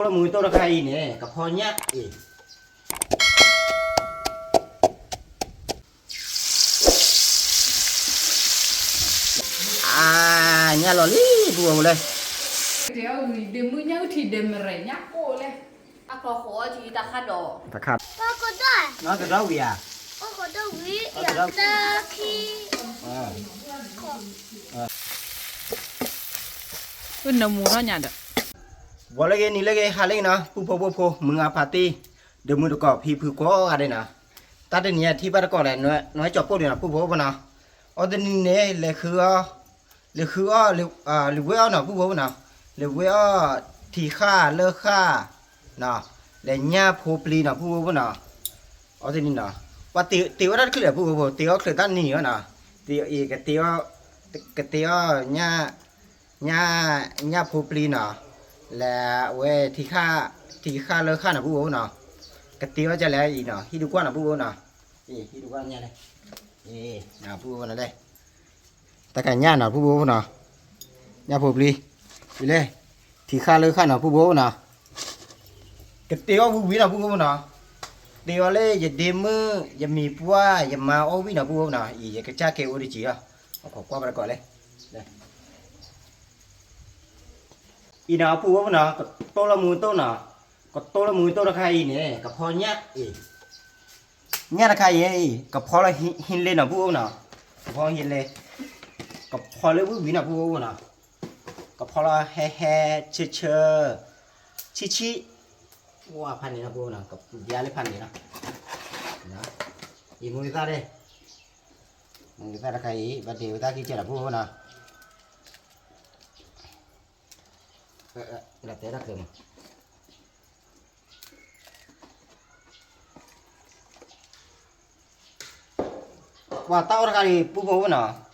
လၢမူတိၢ်တခါအံၤန့ၣ် ကဖီညၣ်အံၤ အါ ညၣ်လီၤလံ ပုၢ်ဝဲၢ်ဖိလၢ တဲအီၤဝံၤ ဒ့မုၣ်ညၣ်အုၣ်ထံဒဲမရဲၣ်ညၣ်ကိၣ်လဲၣ် အခီဃိးထံတၢ်ခါဒီး တခါ နီၢ်ကဒီဝံၤဧါ တၢ်ခံ ပနမူထီၣ်ညါဒီး ဝီၤလၢဂ့ၤနံၤလၢဂ့ၤ ဟါလၢဂ့ၤနီၤ ပုၢ်ဖိဝဲၢ်ဖိ မုၢ်ဂၤဖါတံၢ် ဒီးမုၢ်တကိးဖံဖုကိးဂၤဒဲးနီၤ တၢ်တနံၤအံၤထံၣ်ဘၣ်တကိးလဲၣ် နဝဲကၠီၤပိၢ်ဒံးနီၤ ပုၢ်ဖိဝဲၢ်ဖိနီၤ အီၤတနံၤန့ၣ် လဲၤဃုအီၣ် လဲၤဃုအီၣ် လဲၤဝဲအီၣ်နီၤ ပုၢ်ဖိဝဲၢ်ဖိနီၤ လဲၤဝဲအီၣ် ထံဃၢ်လၢဃၢ် လဲၤညၣ်ဖိပျံၤနီၤ ပုၢ်ဖိဝဲၢ်ဖိနီၤ အီၤတနံၤနီၤ ပှၤတ့အီၣ်တၢ်တချုးလဲၣ် ပုၢ်ဖိဝဲၢ်ဖိ တ့အီၣ်ချုးတၢ်နံၤဝဲနီၤ တ့အီၣ် ကတ့အီၣ် ကတ့အီၣ် ညၣ် ညၣ်ဖိပျံၤနီၤ လဲၤဝဲထံဃၢ် ထံဃၢ်လၢဃၢ်နီၤ ပုၢ်ဖိဝဲၢ်ဖိနီၤ ကတ့အီၣ်ကလဲၣ်အံၤနီၤ ဟံၣ်ဒုကွၢ်နီၤ ပုၢ်ဖိဝဲၢ်ဖိနီၤ ဟံၣ်ဒုကွၢ်ညၣ်လဲၣ် ပုၢ်ဖိဝဲၢ်ဖိနီၤလဲၣ် တၢ်ကညၣ်နီၤ ပုၢ်ဖိဝဲၢ်ဖိနီၤ ညၣ်ဖိပျံၤ အံၤလဲၣ် ထံဃၢ်လၢဃၢ်နီၤ ပုၢ်ဖိဝဲၢ်ဖိနီၤ ကတ့အီၣ်ဝံၤဝံၤနီၤ ပုၢ်ဖိဝဲၢ်ဖိနီၤ တ့အီၣ်လၢယဒ့မုၣ် ယမံၤပှၢ် ယမါအီၣ်ဝံၤနီၤ ပုၢ်ဖိဝဲၢ်ဖိနီၤ အံၤ ယကစၢ်ကဲအိၣ်တက့ၢ်လီၤ အခီကွၢ်ဘၣ်တကိးလဲၣ် အံၤနီၤ ပုၢ်ဖိဝဲၢ်ဖိနီၤ ကတိၢ်လၢမူတိၢ်နီၤ ကတိၢ်လၢမူတိၢ်တခါအံၤန့ၣ် ကဖီညၣ်အံၤ ညၣ်တခါအံၤ ကဖီလၢဟံးလ့နီၤ ပုၢ်ဖိဝဲၢ်ဖိနီၤ ကဖီဟံးလ့ ကဖီလၢဝံၤဝံၤနီၤ ပုၢ်ဖိဝဲၢ်ဖိနီၤ ကဖီလၢဟဲဟဲဆၢဆၢ ဆံဆံ ဝါဖးန့ၣ်နီၤ ပုၢ်ဖိဝဲၢ်ဖိနီၤ ကပျၢ်လၢဖးန့ၣ်နီၤ ယမူယသၣ်ဒဲး မူယသၣ်တခါအံၤ ဘၣ်တ့ဝဲသၣ်ခံကဲနီၤ ပုၢ်ဖိဝဲၢ်ဖိနီၤ လၢတဲတၢ်ကျၢၤမး ပှၤတၢ်အီၣ်တခါအံၤ ပုၢ်ဖိဝဲၢ်ဖိနီၤ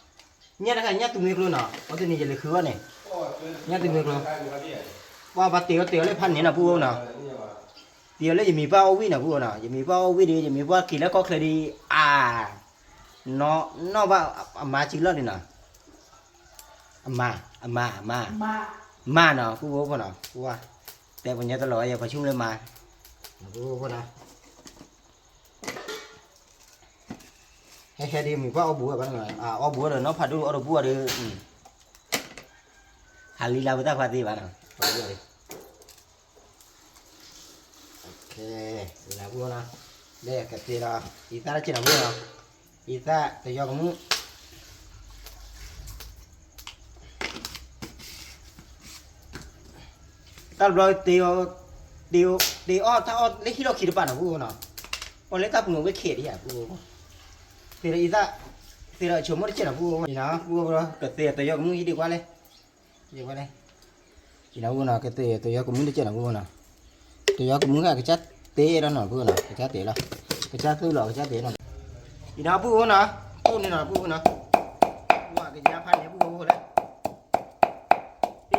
ညၣ်တခါ ညၣ်သူမ့ၢ်ကျိနီၤ အီၤတနံၤယလဲၤဃုအီၣ်န့ၣ် ညၣ်သူမ့ၢ်ကျိ ပှၤဘၣ်တ့အီၣ်တ့အီၣ်လၢဖးန့ၣ်နီၤ ပုၢ်ဖိဝဲၢ်ဖိနီၤ တ့အီၣ်လၢယမံၤပှၢ်အီၣ်ဝံၤနီၤ ပုၢ်ဖိဝဲၢ်ဖိနီၤ ယမံၤပှၢ်အီၣ်ဝံၤဒီး ယမံၤပှၢ်က့ၤလၢကီၢ်ချၢဒီး အါ နီၢ်ဘၣ်အမါစုလီၢ်ဒံးနီၤ အမါ အမါ အမါ မါနီၤ ပုၢ်ဖိဝဲၢ်ဖိနီၤ တဲပညိၣ်တလီၤဝဲ ယပှၤဆိကမိၣ်လၢမါ ပုၢ်ဖိဝဲၢ်ဖိနီၤ ဟဲဟဲဒ်မံၤပှၢ်အီၣ်ဘူးဝဲဘၣ်နီၤ အီၣ်ဘူးဝဲဒီးနီၢ်ဖးဒိၣ်အီၣ်တဘူးဝဲဒီး ဟးလံလါဝဲတၢ်ဖါသ့ဘၣ်နီၤ အီၣ်ဘူးဝဲဒီး လၢကသ့ဒီး အံသၣ်တကဲနီၤ ပုၢ်ဖိနီၤ အံသၣ်တယီကမူၣ် တၢ်တဘျီ တ့အီၣ်တၢ်အီၣ်လၢဟံၣ်လီၢ်ခံတပၤနီၤ ပုၢ်ဖိနီၤ ပှၤလၢတၢ်ပူၤနီၤ ဝဲခဲဒံးဧါ ပုၢ်ဖိ သ့ဒီးအံသၣ် သ့ဒီးအဆိကမိၣ်တကဲနီၤ ပုၢ်ဖိနီၤ ပုၢ်ဖိ ကသ့တယီကမူၣ်ဟံၣ်ဒံးကွၢ်လဲၣ် ဒံးကွၢ်လဲၣ် အံၤနီၤ ပုၢ်ဖိနီၤ ကသ့တယီကမူၣ်တကဲနီၤ ပုၢ်ဖိနီၤ တယီကမူၣ်ဟဲကစၢ်တ့ဒီးနီၤ ပုၢ်ဖိနီၤ ကစၢ်တ့လီၤ ကစၢ်သူၣ်လီၤ ကစၢ်တ့နီၤ အံၤနီၤ ပုၢ်ဖိနီၤ အိၣ်န့ၣ်နီၤ ပုၢ်ဖိနီၤ ဝါကယါဖးန့ၣ် ပုၢ်ဖိလဲၣ်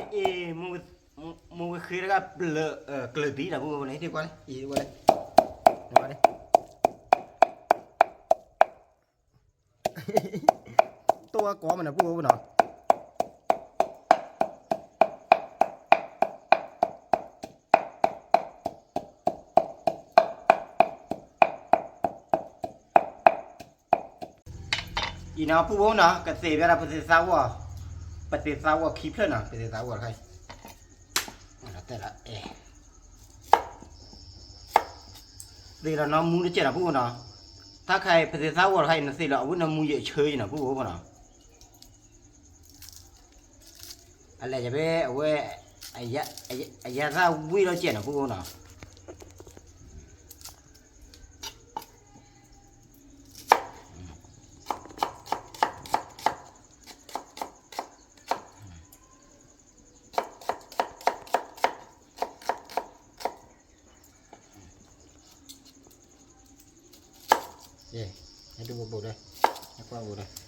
အ့ၣ် မိၢ်ဝဲဃ့တဂၤ ကျၢၤဘံနီၤ ပုၢ်ဖိန့ၣ် ဟံၣ်ဒံးကွၢ်လဲၣ် အံၤကွၢ်လဲၣ် တိၢ်ဝဲကိးမးန့ၣ် ပုၢ်ဖိနီၤ အံၤနီၤ ပုၢ်ဖိနီၤ ကသ့ၣ်ဘၣ်ဒီးပသ့ၣ်သးဝီၢ် ပသ့ၣ်သးဝီၢ်ခံဖျၢၣ်နီၤ ပသ့ၣ်သးဝီၢ်တခါအံၤ သ့ၣ်လီၤနီၢ်မူတကဲနီၤ ပုၢ်ဖိနီၤ တၢ်ခါအံၤ ပသ့ၣ်သးဝီၢ်တခါအံၤ နသ့ၣ်လီၤအဝဲနီၢ်မူယဲၢ်ဆၢအံၤနီၤ ပုၢ်ဖိနီၤ အလဲၤယၤဖဲအဝဲ အယၤသၣ်ဝံၣ်လီၤကဲနီၤ ပုၢ်ဖိနီၤ ဟဲဒုးဘူးဒီး ဟဲကွၢ်ဘူးဒီး အံၤ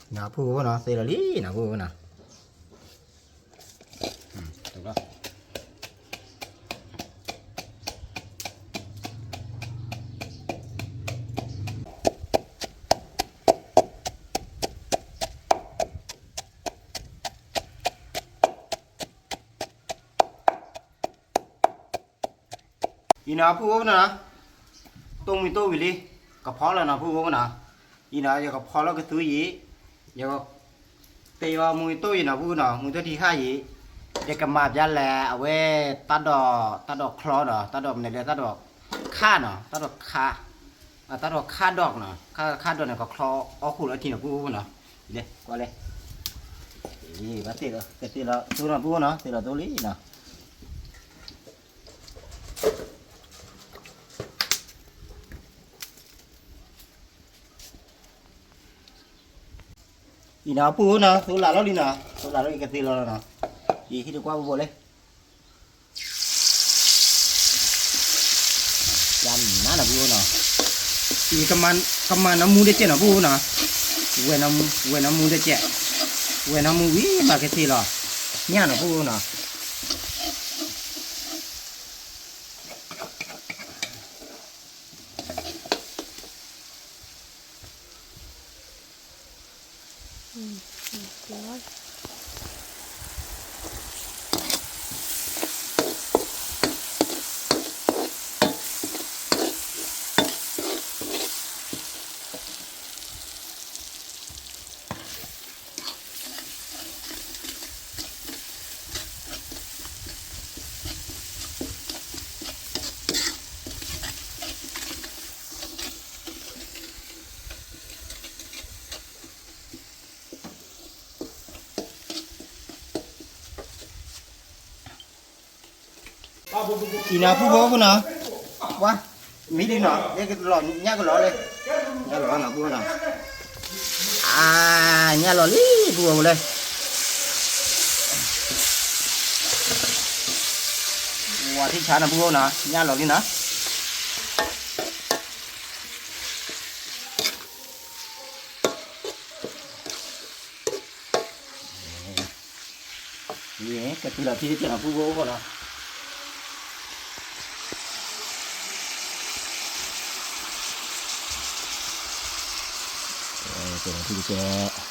ဖုဖိနီၤ သ့လီၤလံနီၤ ဖုဖိနီၤ. အံၤနီၤ ဖုဖိနီၤ, တိၢ်မံၤတိၢ်ဝံၤလံ, ကဖီလီၤနီၤ ဖုဖိနီၤ. အံၤနီၤ ယကဖီလီၤကသူအံၤ, ယက တ့အီၤမူၤတိၢ်အံၤနီၤ ဖုဖိနီၤ, မူၤတိၢ်ထံဟၣ်အံၤ, ယကမၤပျါလဲၤအဝဲ တၢ်ဒိး တၢ်ဒိးချီဒီး တၢ်ဒိးမနုၤလဲၣ် တၢ်ဒိးခါနီၤ, တၢ်ဒိးခါ, တၢ်ဒိးခါဒိးနီၤ, ခါ ခါဒိးန့ၣ် ကချီအီၣ်ဃုာ်လၢထံနီၤ ဖုဖိနီၤ. လဲၤကွၢ်လဲၣ်, ဘၣ်သ့ၣ်လီၤ ကသ့ၣ်လီၤသိနီၤ ဖုဖိနီၤ, သ့ၣ်လီၤသိလံနီၤ. အံၤနီၤ ဖုဖိနီၤ, သိလၢလီၤလံနီၤ, သိလၢလီၤ ယကသ့ၣ်လီၤလီၤနီၤ. ယဟံးတကွၢ်ဖုဖိလဲၣ်. ယၤနၤနီၤ ဖုဖိနီၤ, ယကမၤ ကမၤနီၢ်မူတကဲးနီၤ ဖုဖိနီၤ, ဝဲနီၢ်မူ ဝဲနီၢ်မူတကဲး, ဝဲနီၢ်မူဝံၤမၤကသ့ၣ်လီၤ ညၣ်နီၤ ဖုဖိနီၤ. အံၤနီၤ ဖုဖိ ဖုနီၤ, ပှၤ မံဒ်နီၤ ယကလီၤ ညၣ်ကလီၤလံ, ညၣ်လီၤနီၤ ဖုဖိနီၤ, အါ ညၣ်လီၤလံ ဖုဖိလံ, ဝၤထံၣ်ဆါနီၤ ဖုဖိနီၤ ညၣ်လီၤလံနီၤ. ကသ့ၣ်လီၤထံတကဲးနီၤ ဖုဖိဖိနီၤ, ကသ့ၣ်လီၤထံတကဲး.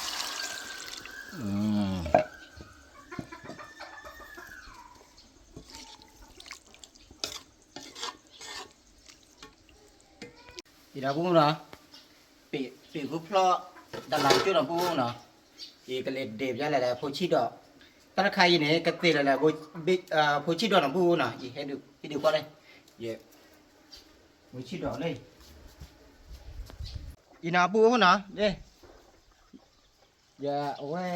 ယဒီပုၢ်ဝဲၢ်နီၤ, ပ့ၤ ပ့ၤဃုဖျီၣ် တလးကၠိၣ်နီၤ ပုၢ်ဝဲၢ်နီၤ, ယကလဲၤဒဲးပျါလဲၣ်လဲၣ် ဖိဆံးဒီး တၢ်တခါအံၤန့ၣ် ကသ့ၣ်လၢလဲၣ် ဖိဆံးဒီးနီၤ ပုၢ်ဝဲၢ်နီၤ, ယဟဲဒုး ဟဲဒုးကွၢ်လဲၣ်, ယ ဖိဆံးဒီးလဲၣ်, အံၤနီၤ ပုၢ်ဝဲၢ်နီၤ, ယ အဝဲ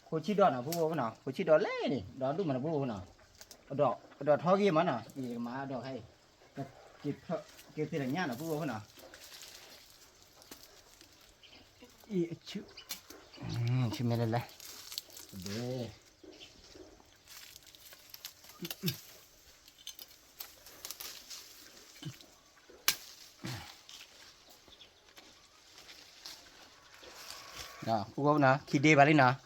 ဖိဆံးဒီးနီၤ ပုၢ်ဝဲၢ်နီၤ, ဖိဆံးဒီးလဲၣ်န့ၣ် ဒီဒူၣ်မးနီၤ ပုၢ်ဝဲၢ်နီၤ, အဒီး အဒီးထီဂ့ၤမးနီၤ, ယကမၤအဒီးခဲအံၤ, ကသ့ၣ်လၢညၣ်နီၤ ပုၢ်ဝဲၢ်နီၤ, အံၤ ဆူမဲာ်လဲၣ်လဲၣ်, ဒဲ ပုၢ်ဝဲၢ်နီၤ, ခံဒ့ဘၣ်လံနီၤ,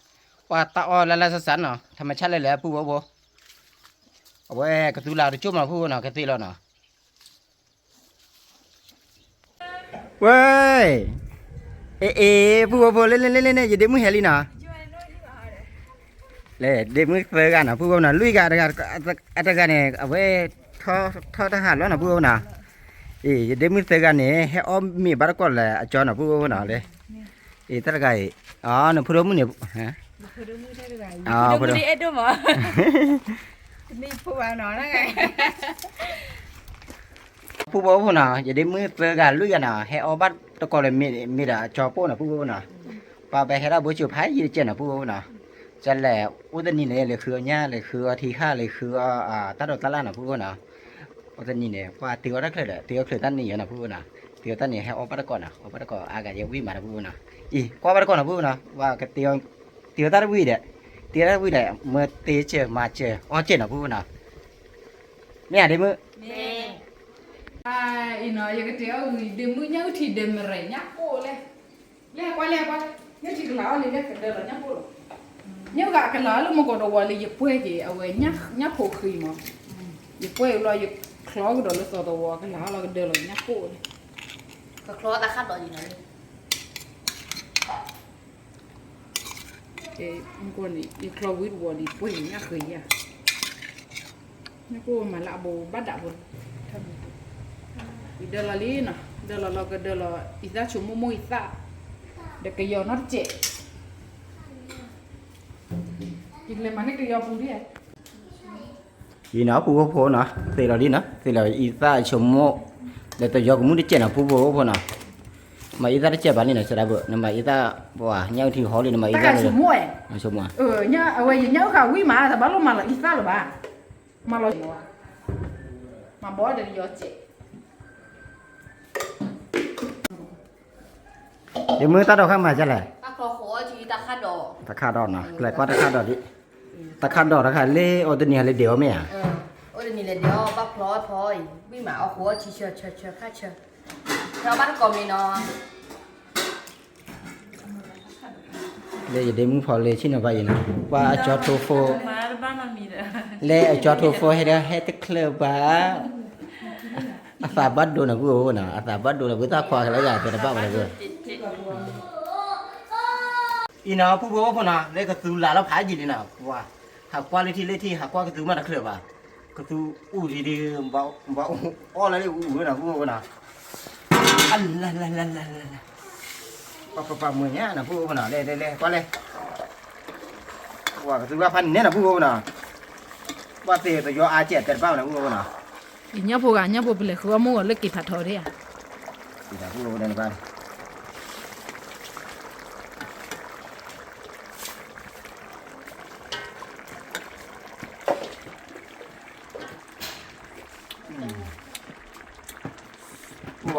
ပှၤတၢ်အီၣ်လၢလၢစၢ်စၢ်နီၤ, ထမဆၣ်လဲၣ်လဲၣ် ပုၢ်ဝဲၢ်ဖိ, အဝဲကသူလၢတကၠိၣ်မး ပုၢ်ဝဲၢ်နီၤ, ကသ့ၣ်လီၤနီၤ. ဝဲ အ့ အ့ ပုၢ်ဝဲၢ်ဖိ လၢလၢလၢလၢ ယဒ့မုၣ်ဟဲလံနီၤ, လဲၤဒ့မုၣ်သၢဂၤနီၤ ပုၢ်ဝဲၢ်နီၤ, လွံၢ်ဂၤတဂၤ, အတဂၤန့ၣ် အဝဲ ထီၣ်တဟးလီၤနီၤ ပုၢ်ဝဲၢ်နီၤ, အ့ ယဒ့မုၣ်သၢဂၤန့ၣ် ဟဲအီၣ်မ့ၤဘၣ်တကိးလၢအကၠီနီၤ ပုၢ်ဝဲၢ်နီၤ, လၢ အ့ တၢ်တဂၤအံၤ, နဖိဒိၣ်မုၣ်န့ၣ် ပုၢ်ဝဲၢ်ဖိနီၤ, ယဒ့မုၣ်သၢဂၤလွံၢ်ဂၤနီၤ ဟဲအီၣ်ဘၣ်တကိးလၢမ့ၢ်ဒီးအကၠီပိၣ်နီၤ ပုၢ်ဝဲၢ်နီၤ, ပှၤပဟဲဒၣ်ဘိစိၤဖးယံာ်တကဲးနီၤ ပုၢ်ဝဲၢ်နီၤ, ကလဲၤအိၣ်တနံၤန့ၣ် လဲၤဃုအီၣ်ညၣ် လဲၤဃုအီၣ်ထံဟၣ် လဲၤဃုအီၣ်တၢ်ဒိးတၢ်လၣ်နီၤ ပုၢ်ဝဲၢ်နီၤ, အိၣ်တနံၤန့ၣ် ပှၤတ့အီၣ်တၢ်ချၢဒီး တ့အီၣ်ချၢတၢ်နံၤယဲနီၤ ပုၢ်ဝဲၢ်နီၤ, တ့အီၣ်တၢ်နံၤဟဲအီၣ်ဘၣ်တကိးနီၤ အီၣ်ဘၣ်တကိးအါဂၤယဲဝံၣ်မးနီၤ ပုၢ်ဝဲၢ်နီၤ, အံၤ ကွၢ်ဘၣ်တကိးနီၤ ပုၢ်ဝဲၢ်နီၤ, ပှၤကတ့အီၣ် တ့အီၣ်တၢ်တဝံၣ်ဒီး တ့အီၣ်တၢ်တဝံၣ်ဒီး မ့ၢ်တ့စၢၤမၤစၢၤအီၣ်စၢၤနီၤ ပုၢ်ဝဲၢ်နီၤ, မ့ၢ်ဧါ ဒ့မုၣ်, အံၤနီၤ ယကတ့အီၣ်ဝံၤ ဒ့မုၣ်ညၣ်အုၣ်ထံဒဲးမရဲၣ်ညၣ်ကိၣ်လဲၣ်, လဲၣ်ကွၢ်လဲၣ်ကွၢ် ယထံၣ်ကလၤအီၤလံလၢကဒၢလီၤညၣ်ကိၣ်လီၤ. ညၣ်ဂၤကလၤအီၤလၢမုၢ်ကီးတဝီၤလံ ယပှဲၤက့ၤအဝဲညၣ်ဖိဃံမး, ယပှဲၤအံၤလီၤ ယချီကဒီးလၢသီတဝီၤ ကလၤအီၤလီၤကဒၢလီၤညၣ်ကိၣ်န့ၣ်, ကချီတၢ်ခါဒီးယၤလံ မုၢ်ကီးန့ၣ် ယချီဝံတဝီၤလံပှဲၤညၣ်ဃံယၤ, ညၣ်ကိၣ်မၤလၢအဘိဘၣ်ဒၣ်ဖိ, ယဒၢလီၤလံနီၤ, ဒၢလီၤလီၤကဒၢလီၤ အံသၣ်ဆိကမိၣ်မိၢ်အံသၣ်, ဒီးကယီၤနီတစဲး, ယကလဲၤမၤန့ၢ်ကယီၤပူၤဒ် အံၤနီၤ ပုၢ်ဖိဖိနီၤ သ့ၣ်လီၤလံနီၤ သ့ၣ်လီၤအံသၣ်ဆိကမိၣ်, ဒီးတယီၤကမူၣ်တစဲးနီၤ ပုၢ်ဖိဖိနီၤ, မၤအံသၣ်တစဲးဘၣ်လံနီၤ စဒၢဘၣ် နမၤအံသၣ်ပှၤညၣ်အုၣ်ထံဟီလံ နမၤအံသၣ်ဆိကမိၣ်, အဝဲယညၣ်အုၣ်ဃာ်ဝံၣ်မး တဘၣ်လိၣ်မၤလီၤအံသၣ်လၢၤဘၣ်, မၤလီၤ, မၤဘီဒီးယီၤစဲး ယမ့ၢ်တၢ်ဒိးခါမၤဒ်လဲၣ်, တၢ်ခါဒီးနီၤ ကျဲၤကွၢ်တၢ်ခါဒီးဒ်, တၢ်ခါဒီးတခါလၢအိၣ်တနံၤဟးလၢဒဲးအီၤမ့ၢ်ဧါ, အိၣ်တနံၤလၢဒဲးအီၤ ဘၣ်ဖျီဖီအံၤ ဝံၣ်မး အီၣ်ဃိအီထံဆၢဆၢဆၢခါဆၢ, ဒီးဘၣ်တကိးမံၤနီၤ လၢယဒ့မုၣ်ဖီလၢဆ့ၣ်နီၤဘၣ်အံၤနီၤ ပှၤအကၠီထိဖိ, လၢအကၠီထိဖိဟဲဒီးဟဲတချၢးဘၣ်, အသးဘၣ်ဒိနီၤ ပုၢ်ဖိဖိနီၤ အသးဘၣ်ဒိလီၤ ဝံသးခွါကလီယၤတဲတဘၣ်ဝဲလၢ အံၤနီၤ ပုၢ်ဖိဖိနီၤ လၢကသူလၤလီၤဖးယံာ်လံနီၤ ပှၤ, ဟးကွၢ်လၢထံလၢထံ ဟးကွၢ်ကသူမးတချၢးဘၣ်, ကသူအူဒံးဒံး, ဘၣ်အူအီၣ်လၢလၢအူဝဲနီၤ ပုၢ်ဖိဖိနီၤ, အလၢလၢလၢလၢလၢ, ပှၤပှၤပှၤမုာ်ညါနီၤ ပုၢ်ဖိဖိနီၤ လဲၤလဲၤလဲၤ ကွၢ်လဲၤ, ပှၤကသူဘၣ်ဖးန့ၣ်နီၤ ပုၢ်ဖိဖိနီၤ, ပှၤသ့ၣ်တယီအါကဲးတဲတဘၣ်ဝဲနီၤ ပုၢ်ဖိဖိနီၤ, ယညၣ်ဖိဂၤ ညၣ်ဖိပလဲၤဃုအီၣ်မူဂီၤလၢက့ၤဖးထီဒၣ်ဧါ ပုၢ်ဖိဖိနီၤ အံၤနီၤ ပုၢ်ဖိဖိနီၤ လၢ ကသ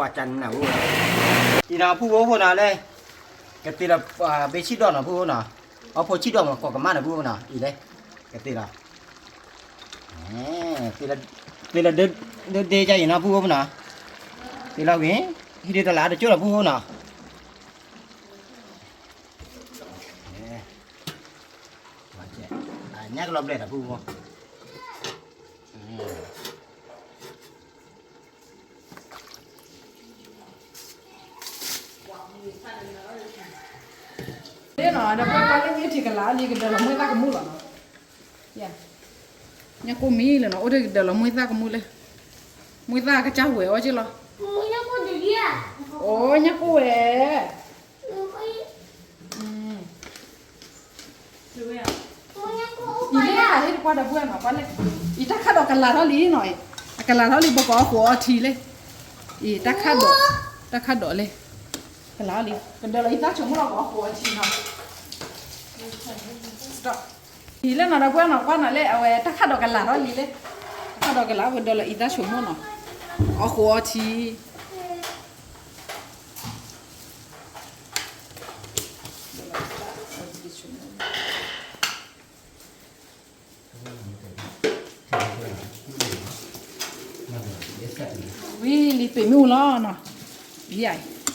့ၣ်လီၤ ဘ့ဆံၣ်ဒီးနီၤ ပုၢ်ဖိနီၤ, အီဖိဆံၣ်ဒီးမး ကိးကမၣ်နီၤ ပုၢ်ဖိနီၤ အံၤလၢ ကသ့ၣ်လီၤ, သ့ၣ်လီၤ ဒၢဒၢကါအံၤနီၤ ပုၢ်ဖိနီၤ, သ့ၣ်လီၤဝံၤ ဟံးဒံးတလးတကၠိၢ်လီၤ ပုၢ်ဖိနီၤ. ညၣ်ကလီၤဘျဲၣ်ဒီး ပုၢ်ဖိ, လၢနီၤ ဒီးပှၤကွၢ်လၢညၣ်ထံကလၤလံ ကဒၢလီၤမှံသၣ်ကမူၣ်လီၤနီၤ, ညၣ်ကိၢ်မံလၢနီၤ အိၣ်တ့ၢ်ကဒၢလီၤမှံသၣ်ကမူၣ်လဲၣ်, မှံသၣ်ကစၢ်ဝဲၤအီၣ်က့လီၤ, အိ ညၣ်ကိၢ်ဝဲၤ အံၤလၢဟ့ၣ်တကွၢ်ဒီပုၢ်ဝဲၢ်နီၤ ကွၢ်လဲၣ်, အံၤတၢ်ခးဒီးကလၤထီၣ်လံနီၤ, အကလၤထီၣ်လံ ဘိကိးအီၣ်ဃိးအီထံလဲၣ်, အံၤတၢ်ခးဒီး, တၢ်ခးဒီးလဲၣ်, ကလၤလံ ကဒၢလီၤအံသၣ်ဆိကမိၣ်လီၤ ကိးအီၣ်ဃိးအီထံနီၤ, အံၤလၢနီၤဒီပုၢ်ဝဲၢ်နီၤ ကွၢ်နီၤလဲၣ် အဝဲတၢ်ခးဒီးကလၤထီၣ်လံလဲၣ်, တၢ်ခးဒီးကလၤ ကဒၢလီၤအံသၣ်ဆိကမိၣ်နီၤ, အီၣ်ဃိးအီထံ ဝံၤလံပ့ၤမုၢ်လီၤနီၤ, ယၤအံၤ,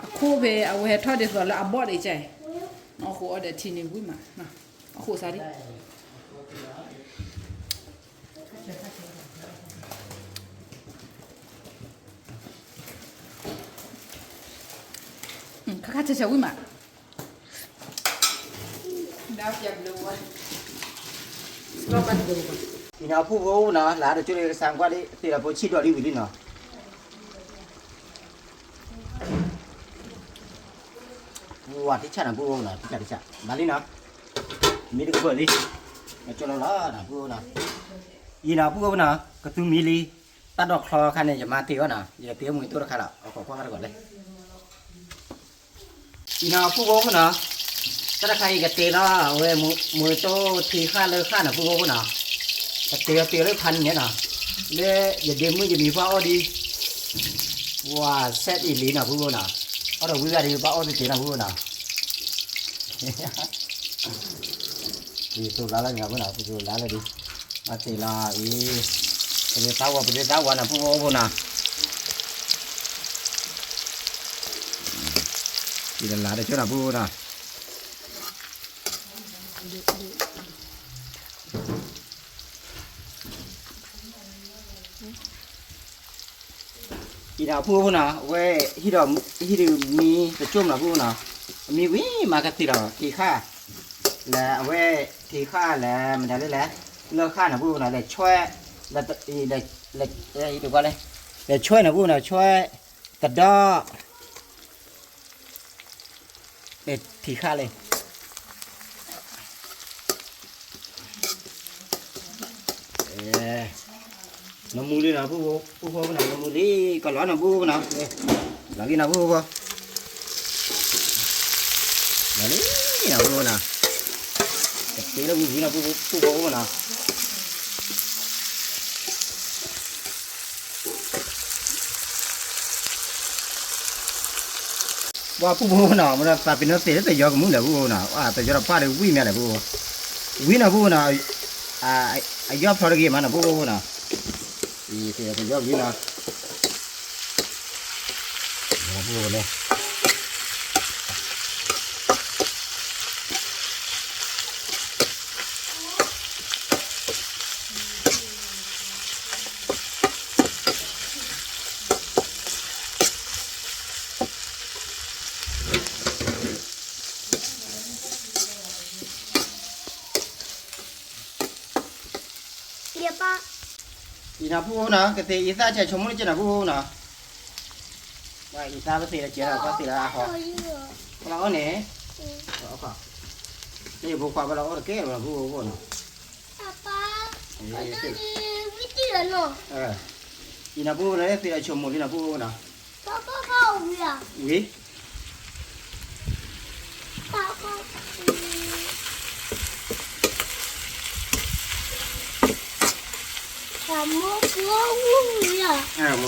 အခိၣ်ဖဲအဝဲဟဲထီၣ်ဒ်သိးလၢအဘီၣ်ဒံးကၢ်အံၤ, အီၣ်ဃိးအီဒီးထံန့ၣ်ဝံၤမး, အီၣ်ဃိးစးဒံး ခါခါဆဲးဆဲးဝံၤမး, အံၤနီၤ ပုၢ်ဖိနီၤ လၢတကၠိၢ်လၢကစၢ်ကွၢ်လံ သ့ၣ်လီၤဖိဆံၣ်ဒီးလံဝံၤလံနီၤ, ဝၤထံဆၣ်နီၤ ပုၢ်ဖိနီၤ ထံဆၣ်ထံဆၣ် ဘၣ်လံနီၤ, မ့ၢ်တကပၢၢ်လံ, ကၠိလီၤလီၤနီၤ ပုၢ်ဖိနီၤ, အံၤနီၤ ပုၢ်ဖိနီၤ ကသူမံလံ, တၢ်ဒိးချီခါန့ၣ် ယမၤတ့ၢ်အီၤနီၤ ယတ့ၢ်မူၤတိၢ်တခါလီၤ အခိးကွၢ်ဘၣ်တကိးလဲၣ် အံၤနီၤ ပုၢ်ဖိဖိနီၤ, တၢ်တခါအံၤကတ့ၢ်လီၤ အဝဲမူၤတိၢ်ထံဃၣ်လၢဃၣ်နီၤ ပုၢ်ဖိဖိနီၤ, ကတ့ၢ်အီၤတ့ၢ်လၢဖးန့ၣ်နီၤ, လၢယဒ့မုၣ်ယမံၤပှၢ်အီၣ်ဒံး, ဝၤဆဲးအံၤလံနီၤ ပုၢ်ဖိနီၤ, အီၣ်ဒီးဝံၤဂၤဒံး ဘၣ်အီၣ်တ့ၢ်တ့ၢ်နီၤ ပုၢ်ဖိနီၤ ပသူလါလၢဂၤဖိနီၤ ပသူလါလၢဒံး, မၤတ့ၢ်လီၤအံၤ, ပရ့သးဝီၤ ပရ့သးဝီၤနီၤ ပုၢ်ဖိဖိနီၤ, တလါတကၠိနီၤ ဖုဖိနီၤ. အံၤနီၤ ဖုဖိနီၤ အဝဲ ဟံၣ်ဒီး ဟံၣ်ဒုးမံတကၠိမနီၤ ဖုဖိနီၤ. အမံဝံၤမးကသ့ၣ်ဒီးထံးဃာ် လၢအဝဲ ထံးဃာ်လၢမတၤလဲၣ်လဲၣ် လၢဃာ်နီၤ ဖုဖိနီၤ လဲၤဆွဲ လဲၤ လဲၤ လဲၤ လဲၤဆွဲနီၤ ဖုဖိနီၤ ဆွဲ သဒီ ထံးဃာ်လံ. နမူလံနီၤ ဖုဖိ ဖုဖိနီၤ နမူလံ ကလီၤနီၤ ဖုဖိနီၤ. လီၤလံနီၤ ဖုဖိ လီၤလံနီၤ ဖုဖိနီၤ. ကသ့လၢဝံၤဝံၤနီၤ ဖုဖိ ဖုဖိနီၤ. ပှၤဖုဖိနီၤ မ့ၢ်ဒီးသးပ့ၤနီၣ်သ့ၣ်လၢတယီကမုၢ်လဲၣ် ဖုဖိနီၤ တယီတပၢ်ဒီးဝံၣ်မးလဲၣ် ဖုဖိ ဝံၣ်နီၤ ဖုဖိနီၤ. အယီၢ်ဖျီတဂ့ၤမးနီၤ ဖုဖိနီၤ. တယီဝံၣ်နီၤ ဖုဖိလဲၣ်. အံၤနီၤ ဖုဖိနီၤ ကသ့ၣ်အံသၣ်ဆဲးဆိကမိၣ်လၢကဲနီၤ ဖုဖိနီၤ. အံသၣ်ပသ့ၣ်လၢကဲနီၤ ပသ့ၣ်လၢအဟီ ပလီၤအီၣ်န့ၣ် လၢယဖိခွါပလီၤအီၣ်တကဲလီၤ ဖုဖိနီၤ. အံၤနီၤ ဖုဖိလၢသ့ၣ်လၢဆိကမိၣ်လံနီၤ ဖုဖိနီၤ. ဝံၤ မ့ၢ်ဝံၤ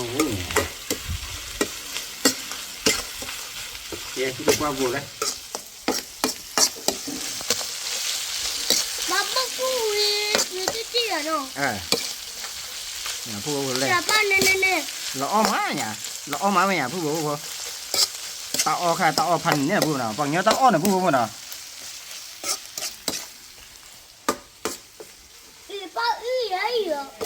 ကဲ ဟံၣ်တကွၢ်ဘိလဲၣ် ဖုဖိလဲၣ် လီၤအီၣ်မးညါ လီၤအီၣ်မးမ့ၢ်ညါ ဖုဖိဖိ တၢ်အီၣ်ခါ တၢ်အီၣ်ဖးန့ၣ် ဖုဖိနီၤ ပှၤကညီတၢ်အီၣ်န့ၣ် ဖုဖိဖိနီၤ.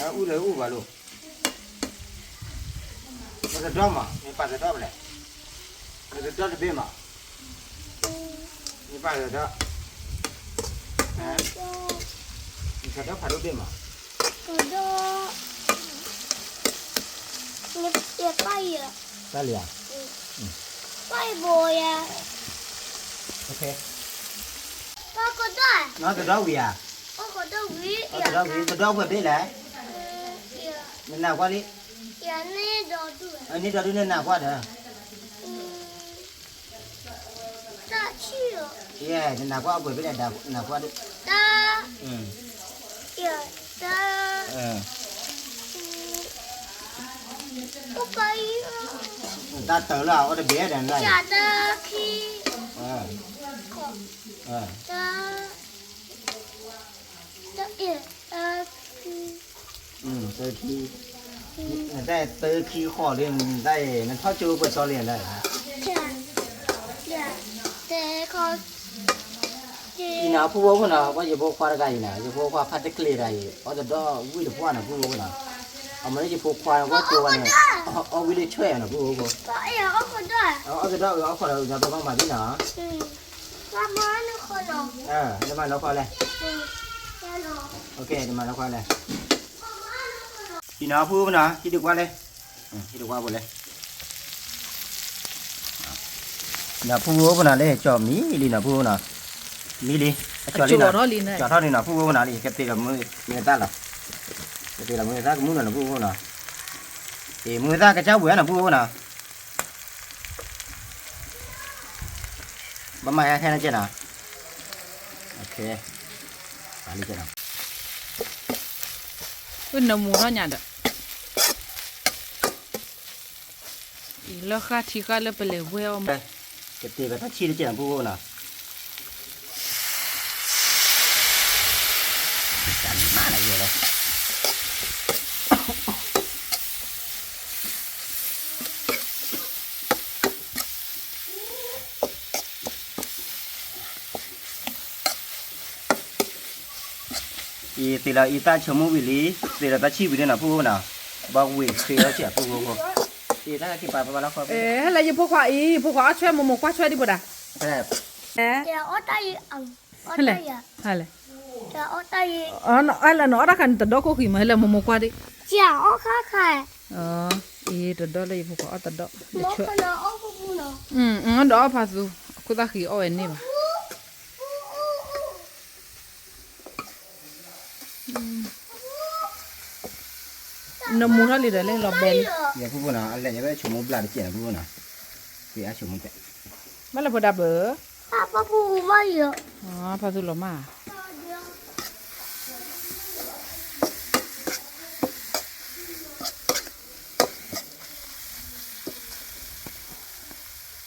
အုၣ်လၢအုၣ်ဘၣ်လိာ် ပတဒီမး မ့ၢ်ပာ်တဒီပလဲၣ် ပတဒီတဘ့ၣ်မး မ့ၢ်ပာ်တဒီ တဒီဖးဒိၣ်ဘ့ၣ်မး တၢ်လံဧါ တဒီဝံၤဧါ တဒီဝံၤ တဒီပှဲၤဘ့ၣ်လဲၣ် နနၢ်ကွၢ်လံ န့ၣ်ဒီဒူၣ်နနၢ်ကွၢ်ဒီး ယဲ နနၢ်ကွၢ်အပှဲၤဘ့ၣ်လဲၣ် နနၢ်ကွၢ်ဒီး တၢ်တၢလၢအအီၣ်တဘ့ၣ်ဒီးန သၢ နတၢ်သၢခံဃီလံ နတၢ်အံၤ နထီၣ်ကၠိပှဲၤတီလံလၢ အံၤနီၤ ဖုဖိဖိနီၤ ပှၤယဖိခွါတဂၤအံၤနီၤ ယဖိခွါဖးတကျ့ၤတဂၤအံၤ အီၣ်တဒီဝံၣ်တပှၢ်နီၤ ဖုဖိဖိနီၤ အမ့ၢ်လၢယဖိခွါဝဲကၠိဝဲန့ၣ် အီၣ်ဝံၣ်လၢဆွဲၣ်နီၤ ဖုဖိဖိ အီၣ်တဒီအီၣ်ခီဒီး ဒီးဘၣ်မၤဘံၣ်နီၤ နမၤလီၤခွါလဲၣ် နမၤလီၤခွါလဲၣ် အံၤနီၤ ဖုဖိနီၤ ဟံၣ်တကွၢ်လဲၣ် ဟံၣ်တကွၢ်ဖိလဲၣ် နီၤ ဖုဖိဖိနီၤ လၢကၠီၣ်မံလံနီၤ ဖုဖိနီၤ မံလံ အကၠီၣ်လံနီၤ ကၠီၣ်ထီၣ်လံနီၤ ဖုဖိဖိနီၤ လံ ကသ့ၣ်လီၤမုၢ်သၣ်လီၤ ကသ့ၣ်လီၤမုၢ်သၣ်ကမူၣ်လီၤနီၤ ဖုဖိဖိနီၤ အံၤ မုၢ်သၣ်ကစၢ်ဝဲနီၤ ဖုဖိဖိနီၤ ဘၣ်မၤဟဲခဲန့ၣ်ကဲနီၤ နမူထီၣ်ညါဒီး အံၤလၢဃၣ်ထံဃၣ်လၢပလဲၤဝဲအီၣ်မး ကတ့ၢ်ဘၣ်တၢ်ဆံၣ်တကဲနီၤ ဖုဖိဖိနီၤ တၢ်မၤနၤယဲလီၤ အံၤသ့ၣ်လီၤအံၤတၢ်ဆိကမိၣ်ဝံၤလံ, သ့ၣ်လီၤတၢ်ဆံၣ်ဝံၤလံနီၤ ပုၢ်ဝဲၢ်နီၤ, ဘၣ်ဝ့ၢ်ဃ့အီၣ်စ့ၢ်အပုၢ်ဝဲၢ်ဖိ, အံၤတၢ်က့ၤပာ်ပာ်လီၤဃီ, ဟဲလၢယဖိခွါအံၤ ဖိခွါအီၣ်ဆွဲ မိၢ်မိၢ်ကွၢ်ဆွဲဒံးပဒၣ်, ဟဲလဲၣ်, ဟဲလဲၣ်, ဟဲလဲၣ်, နအီၣ်တၢ်ခါန့ၣ် တဒီခိၣ်ဃံမး ဟဲလၢမိၢ်မိၢ်ကွၢ်ဒံး, အ့ တဒီလၢယဖိခွါအီၣ်တဒီ, ဒီးအီၣ်ဖးသူ အခိၣ်သၣ်ဃံအီၣ်ဝဲန့ၢ်ဘၣ် နမူထီၣ်လံဒီးလၢလီၤဘဲလံ, ယပုၢ်ဖိနီၤ အလဲၤယဘၣ်ဆိကမိၣ်ဘျၣ်တကဲးနီၤ ပုၢ်ဖိနီၤ, ယဆိကမိၣ်, ဘၣ်လၢဖိဒါဘၢ, ဖးသူလီၤမၢ်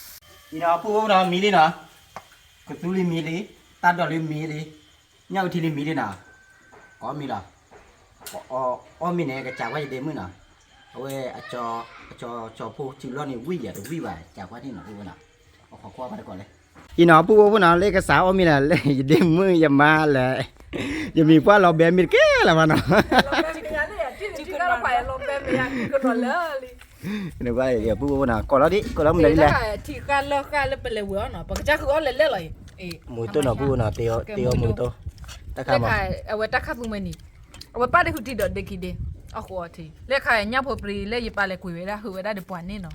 အံၤနီၤ ပုၢ်ဖိနီၤ မံလံနီၤ, ကသူလံမံလံ, တၢ်ဒိးလံမံလံ, ညၣ်အူထံလံမံလံနီၤ, ကအီၣ်မ့ၤလီၤ, အီၣ်မ့ၤန့ၣ် ကစးကွၢ်ယဒ့မုၣ်နီၤ, အဝဲ အကၠီဖိစုလီၢ်န့ၣ် ဝံၣ်ယၤတဝံၣ်ဘၣ် စးကွၢ်န့ၣ်နီၤ ပုၢ်ဖိနီၤ, အခိးကွၢ်ဘၣ်တကိးလဲၣ်, အံၤနီၤ ပုၢ်ဖိဖိနီၤ လၢကစးအီၣ်မ့ၤလၢ ယဒ့မုၣ်ယမါလဲၣ်, ယမံၤပှၢ်လီၤဘဲမ့ၤတကဲလၢၤဘၣ်နီၤ နဘၣ်ယပုၢ်ဖိနီၤ ကိးလီၤဒံး ကိးလီၤမနုၤဒ်လဲၣ်, ထံဃၢ်လၢဃၢ်လၢပလဲၤဝဲအီၤနီၤ ပကစၢ်ဃုအီၣ်လဲၤလဲၣ်လီၤအံၤ, မုၢ်တိၢ်နီၤ ပုၢ်ဖိနီၤ တ့အီၣ်မုၢ်တိၢ်, တၢ်ခါမး, အဝဲတၢ်ခါပူၤမ့ၢ်န့ၣ်, အဝဲပၢ်ဒ့ဟူးထံဒီးဒ့ခံဒ့, အဃိအီၤထံ လၢခါညၣ်ဖိပြံလၢယပာ်လဲၤကွံာ်ဝဲဒၣ် ဟုးဝဲဒၣ်ဒီးပှၤန့ၣ်နီၤ,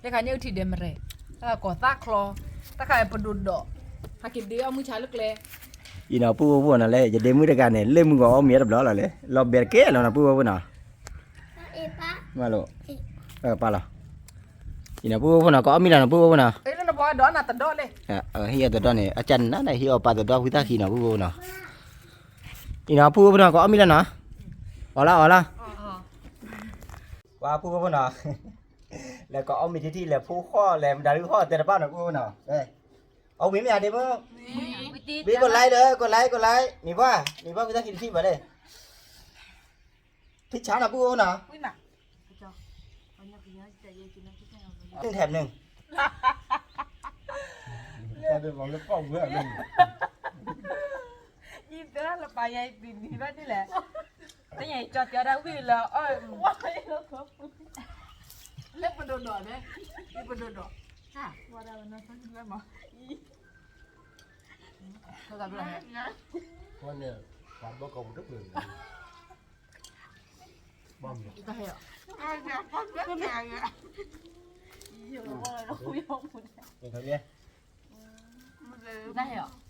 လၢခါညၣ်အူထံဒဲးမရဲၣ်, တၢ်ကိးသၣ်ချီ, တၢ်ခါပဒိၣ်ဒီး, ဟးက့ၤဒ့အီၣ်မုၢ်ဆါလၢကျဲ အံၤနီၤ ပုၢ်ဖိဖိနီၤ လၢယဒ့မုၣ်တဂၤန့ၣ် လၢမုၢ်ဂီၤအီၣ်မ့ၤတဘျီလီၤလဲၣ် လီၤဘဲတကဲလီၤနီၤ ပုၢ်ဖိဖိနီၤ, ပၢ်လီၤ, အံၤနီၤ ပုၢ်ဖိဖိနီၤ ကအီၣ်မ့ၤလီၤနီၤ ပုၢ်ဖိဖိနီၤ, ဟ့ၣ်အီၤတဒီန့ၣ် အကနၣ်န့ၣ် ဟ့ၣ်အီၤပာ်တဒီ ဖုသၣ်ခံနီၤ ပုၢ်ဖိဖိနီၤ, အံၤနီၤ ပုၢ်ဖိဖိနီၤ ကအီၣ်မ့ၤလီၤနီၤ, အီၣ်လီၤ အီၣ်လီၤ, ပှၤပုၢ်ဖိဖိနီၤ လဲၤကအီၣ်မ့ၤထံထံ လဲၤဖိဃီၣ် လဲၤမတၤဒုဃီၣ် တဲတဘၣ်နီၤ ပုၢ်ဖိနီၤ, အီၣ်မ့ၤမ့ၢ်ဧါဒ့မုၣ်, ဘ့ၣ်ကိးlikeဒီး ကိးlike ကိးlike မ့ၢ်ဘၣ် မ့ၢ်ဘၣ်ဝံသးခံတထံၣ်ဘၣ်လဲၣ်, ထံဆါနီၤ ပုၢ်ဖိနီၤ, นึ่งแถมหนึ่ง လၢပာ်ယၤ ယပံၤနံၤဘၣ်ဒ်လဲၣ်, တညါကၠီတဲဒၣ်ဝံၣ်လၢအီၣ်, လၢပဒိၣ်ဒီးန့ၣ်, ပဒိၣ်ဒီး, ဝဲဒၣ်ဝဲနီၢ်သၢလၢမး, ဝဲန့ၣ် ပှၤဘီကီၢ်ပူၤတ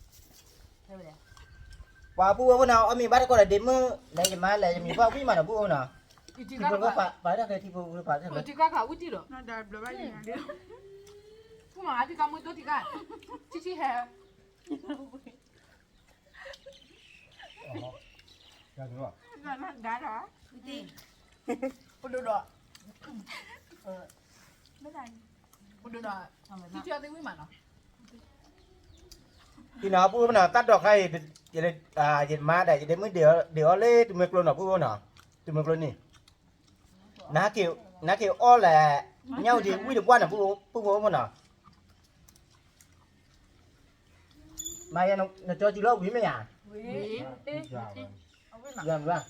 ပှဲၤ, ဘီမီၤ, ပှၤပုၢ်ဝဲၢ်ဖိနီၤ အီၣ်မ့ၤဘၣ်တကိးဒီးဒ့မုၣ် လဲၤယမါလဲၤယမံၤပှၢ်ဝံၣ်မးနီၤ ပုၢ်ဖိနီၤ, ထံကီၢ်ပာ်တၢ်ခဲထံဖိပာ်တၢ်ခဲ, ထံကီၢ်ခးဝံၣ်တံၢ်ဒီး, မ့ၢ်မး ထံကီၢ်မုၢ်တိၢ်ထံကီၢ်, ထံထံဟဲ ပဒိၣ်ဒီး, ပဒိၣ်ဒီး, ထံထံအီၣ်သ့ၣ်ဝံၣ်မးနီၤ, အံၤနီၤ ပုၢ်ဖိနီၤ တၢ်ဒိးခါအံၤ ယမါဒီး ယဒ့မုၣ်ဒ့အီၣ်လၢတမုၢ်ကျိနီၤ ပုၢ်ဖိနီၤ, တမုၢ်ကျိန့ၣ်, နက့ၤအီၣ်လဲၣ်, ညၣ်အူထံဝံၣ်တပှၢ်နီၤ ပုၢ်ဖိဖိနီၤ, မၤယၤ နကၠီစုလီၢ်ဝံၤမ့ၢ်ဧါ, ယၤမၤ,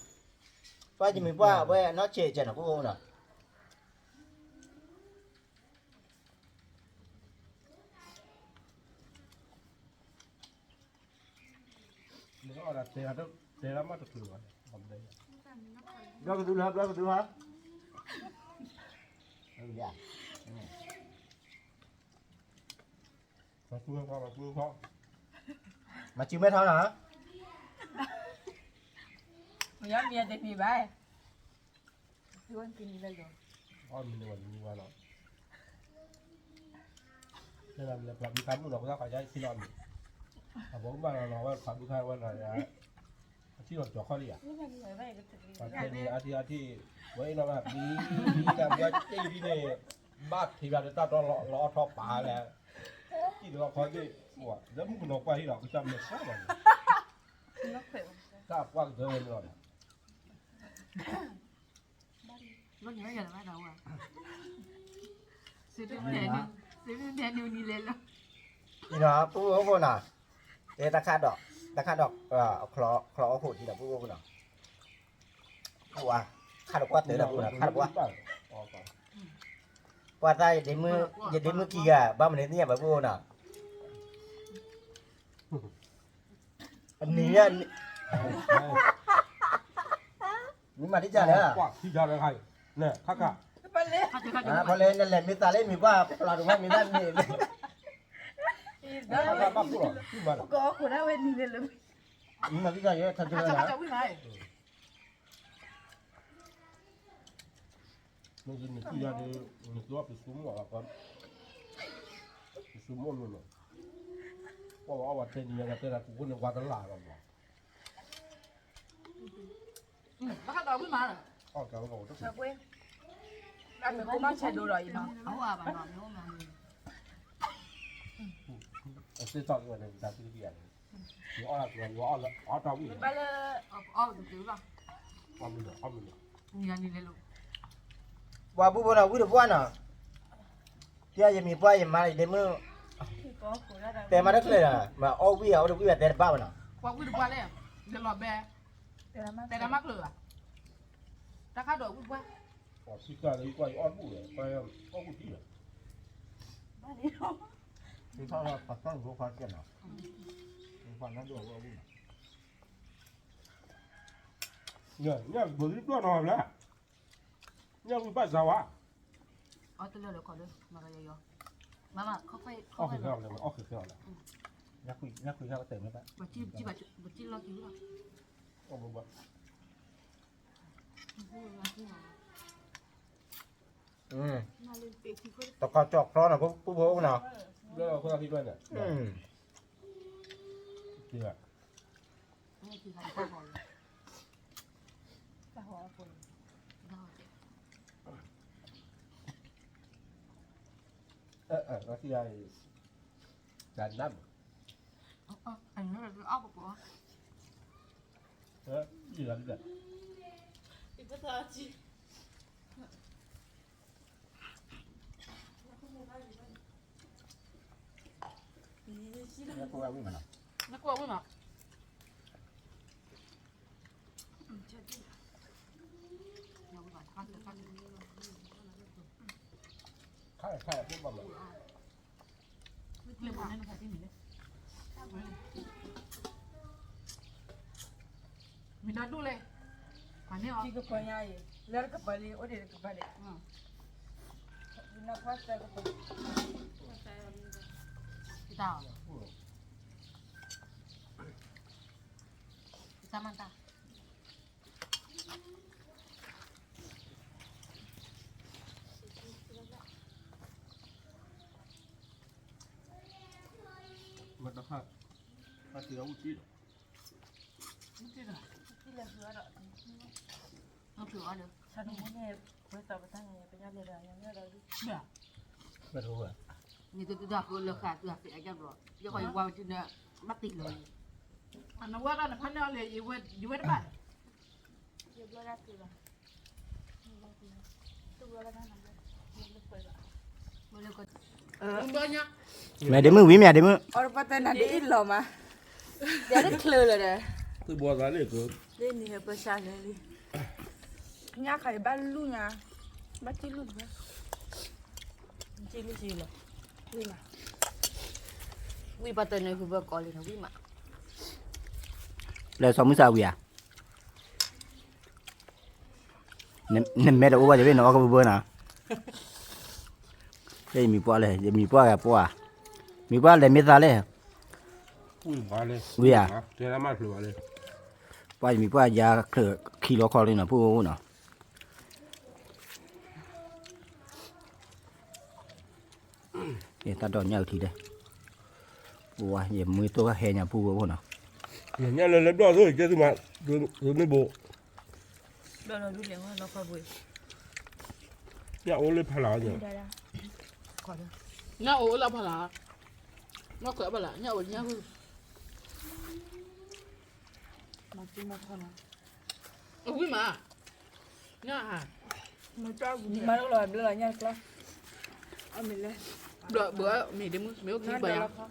ပှၢ်ယမံၤပှၢ်ဝဲနီၢ်ဆဲးကဲနီၤ ပုၢ်ဖိနီၤ ဘျီကသူလီၤ ဘျီကသူလီၤ, မၤစုမဲထီၣ်နီၤ, မ့ၢ်ယမံၤတမံၤဘၣ်, အီၣ်မ့ၤန့ၣ်ဝဲတမံၤဘၣ်နီၤ, ဖးဘုခါမုၣ်နီၤ ပသးခးယါထံလီၤမံၤ, အဘီမုၢ်ဘၣ်နီၤနီၤ ဝဲဖးဘုခါဝဲနီၤယါ, အထံလီၤကၠီၤခီလံယါ, အထံအထံ, ဝဲအံၤနီၤဘၣ် ဘံဘံတၢ်ဘှါတ့ၢ်ဒ်န့ၣ်, ဘၣ်ထံးဘၣ်တၢ်တီလီၤအီၣ်ထီၣ်ပာ်လဲၣ်, ထံၣ်ဒီးခီသ့ၣ်, လၢမုၣ်ကနီၤပှၢ်ဟံၣ်ဒီး ကစၢ်မၤစၢၤဘၣ်န့ၣ်, တၢ်ပှၢ်ကတၢၢ်ဝဲန့ၣ်လီၤ, အံၤနီၤ ပုၢ်ဖိဖိနီၤ, တဲတၢ်ခါဒီး, တၢ်ခါဒီး ချီအီၣ်ခိၣ်ဒ်ဒီးပှၤအိၣ်နီၤ, ပှၤ ခါတကွၢ်တၢ်ဒီးပှၤနီၤ ခါတကွၢ်, ပှၤသး ယဒ့မုၣ်ခံဂၤ ဘၣ်မနုၤသ့ၣ်ညါဘၣ်ပှၤအိၣ်နီၤ, အနံၤ မ့ၢ်မၤဒ်လဲၣ်, ဖီလဲၣ် နလဲၤမ့ၢ်သးလၢမ့ၢ်ပှၤပျၢ်တမ့ၢ်သးန့ၣ်, မ့ၢ်မၤဒ်လဲၣ်, ထီၣ်ကၠိဝဲ နသုယၤဒီး နသုအီၣ်ပစိမိၣ်အီၤ, ပစိမိၣ်မ့ၢ်မး, ပှၤအီၣ်ဝဲတဲနံၤယၤတဲနၤ ပူၤခိၣ်န့ၣ် ဝါတလၢ်လီၤမး, အီၣ်တၢ်ဝဲကီးတကွ့ၢ်, အမ့ၢ်အိၣ်မးဆဲးဒိဒီးအံၤမး, အသ့ၣ်ထီၣ်က့ၤဝဲန့ၣ် တၢ်သံတဘံၣ်ဧါန့ၣ်, ယအီၣ်တၢ်ဝံၣ်, အီၣ်တၢ်ဝံၣ်လီၤ, အီၣ်မ့ၢ်လီၤ, အီၣ်မ့ၢ်လီၤ, ပှၤဘူၣ်ဖိနီၤ ဝံၣ်တပှၢ်နီၤ, တဲယမံၤပှၢ်ယမါလၢယဒ့မုၣ်, တဲမးတချုးလီၤ, မ့ၢ်အီၣ်ဝံၣ်အီၣ်တဝံၣ်ဘၣ်တဲတဘၣ်ဘၣ်နီၤ, ပှၤဝံၣ်တပှၢ်လဲၣ်, ယလီၤဘဲ, တဲတၢ်မၤကျၢၤဘၣ်, တၢ်ခါဒီးဝံၣ်တပှၢ်, ပှၤဖံးကၢ်လၢယကွၢ်ယအီၣ်တဘူၣ်ဒီး ပှၤအီၣ်ဘူၣ်ဒံးလီၤ, သ့ၣ်ထီၣ်ပှၤကၢ်လိာ်ဖိခွါကဲနီၤ, ပှၤနၢ်ဒိၣ်အီၣ်ဝံၣ်နီၤ ညၣ်ဘိးလံဘျီၣ်နီၤဘျါ, ညၣ်ဝံၣ်ဘၣ်စၢ်ဝါ, အီၣ်တလၢာ်လၢခီလၢ မၤကယီယီ, မၤမၤ ခီၣ်ဖဲ အီၣ်ဃဲၤဃဲအီၤလဲၣ် အီၣ်ဃဲၤဃဲအီၤလဲၣ်, ညၣ်ခွံညၣ်ခွံညၣ်ကတၢၢ်မ့ၢ်ဘၣ်, ပှၤကံလီၤကံလီၤ, အီၣ်ဘၣ်ဘၣ်, တခီကၠီၣ်ချီနီၤ ပူဖိအိၣ်နီၤ, မ့ၢ်ဒီဒူၣ်လဲၣ်, မ့ၢ်အီၤ, လၢတကပၤလံ အိၣ်ဒံးတကပၤလံ, နကွၢ်စဲကပၤ, တၢ်, တၢ်မၤတၢ် မတဖၣ်, ဖၣ်တံၢ်အူထံၣ်ဒီး, အူထံၣ်ဒီး, အူထံၣ်ဒီး, ဆၣ်နမူန့ၣ်, ဝဲသးပတၢ်န့ၣ် ပညါလဲၤဒီး ညါမ့ၢ်ဒီးဒု, ဘၣ်, န့ၣ်တဒုဒၣ်ဖိလၢဃာ်သုအသးအယၢ်ဘျီ, ယဲၢ်ခီယဝါဝဲတုၤနၢ်, ဘၣ်တံၢ်လီၤ, အနဝဲဒၣ်နဖါန့ၢ်အီၤလဲၤ, ယဝဲတဘၣ်, ယဘျီဒၣ်သုလီၤ မ့ၢ်ဒ့မုၣ်ဝံၤမ့ၢ်ဒ့မုၣ်, အီပတနၤဒ်အံၤလီၤမး, ယတချုးလၢၤဒီး, လၢနံၤဟဲပၢဆါလၢလံ, ညါခါအံၤဘၣ်လူၢ်ညါ, ဘၣ်စံၣ်လူၢ်တဘၣ်, စံၣ်လူၢ်စံၣ်လီၤ, ဝံၤမး, ဝံၤပှၤတနၢ်ဟူဘၢကိးလံနီၤ ဝံၤမး, လၢစီၤမုၢ်စၢ်ဝံၤဧါ နမဲာ်တအိၣ်ဘၣ် ယဘ့ၣ်နအီၣ်ကဘၢဘၢနီၤ, ယမံၤပှၢ်လဲၣ် ယမံၤပှၢ်ဂၤပှၢ်, မံၤပှၢ်လဲၤမ့ၢ်သးလဲၣ်, ဝံၤဧါ, ပှၢ်ယမံၤပှၢ်ယါချၢးခံလီၤခီလံနီၤ ပူၣ်အိၣ်နီၤ, တၢ်ဒိးညၣ်အုၣ်ထံလဲၣ်, ပဝါ ယမွေးတိၢ်ဟဲညါပူၣ်အိၣ်နီၤ, ညၣ်လၢလၢဘျီၣ်သိး ကဲသုမး, သုမ့ၢ်ဘိး ညၣ်အိၣ်လၢဖးလၢ်, ညၣ်အိၣ်လၢဖးလၢ်, မ့ၢ်ခွဲးဘၣ်လၢ် ညၣ်အိၣ်ညၣ်ဟုၣ်, အဝံၣ်မး, ညၣ်ဟါ, မၤလီၤဘျၢလီၤညၣ်တကျီ, ဘျၢဘၢမ့ၢ်ဒ့မုၣ် မ့ၢ်အိၣ်ခံဘၢယါ လီၤခီ တ�ၢ်